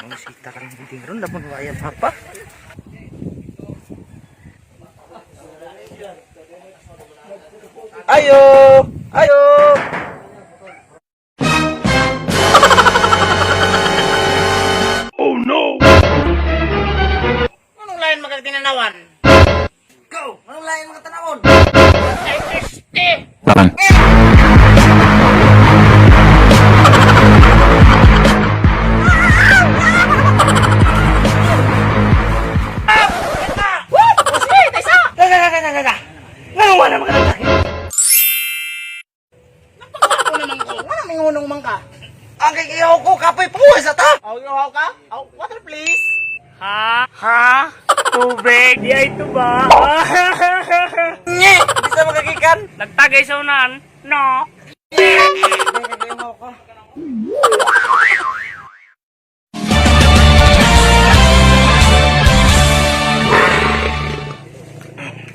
Bisita ka ng meeting ron, dapat ba yan, papa? Ayo! Ayo! Anong lain magkatinanawan? Go! Anong lain mga tanawon? Ay, este! Gaga, gaga, gaga, gaga! Ngano wala mga nagdakit? Ako naman ko. Wala may ngunong man ka. Ang kikiyaw ko, kapoy puwes ata! Aw, ihaw ka? Aw, water please. Ha? Ha? Tubig? Di ay ito ba? Nye! Di sa makagikan! Nagtagay sa unan? No. Kikiyaw ko.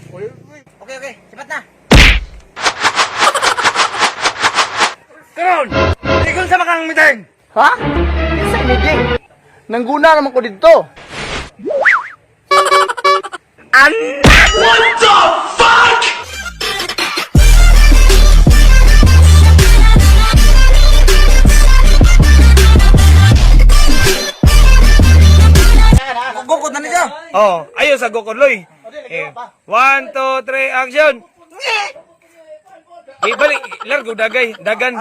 Okay, okay. Sipat na. Karon, ikon sa makang meeting. Ha? Sa meeting? Nangguna naman ko dito. An! Gukod na niya. Oh, ayo sa gukod loy. Eh, 1, 2, 3, action. Eh, balik, largo dagay, dagan.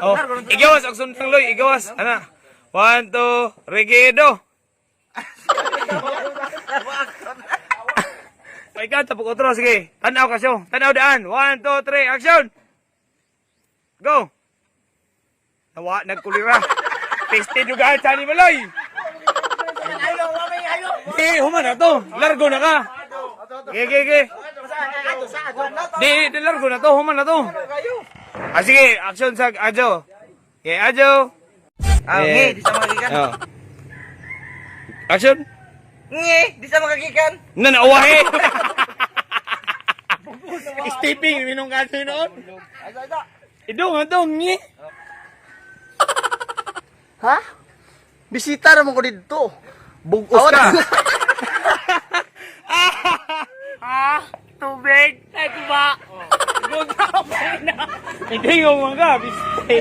Oh, igawas og sundang loy, igawas. Ana. 1, 2, regedo. Ay ka, tapok otro, sige. Tanaw kasyo. Tanaw daan. 1, 2, 3, action. Go. Nawa, nagkulira. Peste dugaan sa ni Maloy. Eh, human na to. Largo na ka. Ge, ge, ge. Di, di, largo na to. Human na to. Ah, sige. Action sa Ajo. Okay, Ajo. Ah, Eh. nge, di sa makagikan. Oh. Action. Nge, di sa makagikan. Na nauwahe. Stepping, minong kaso noon. Idong, idong, ngi. Ha? Bisita naman ko dito. Bugos ka. Ha? Tubig? Ay, ito ba? Hindi mo mga biste.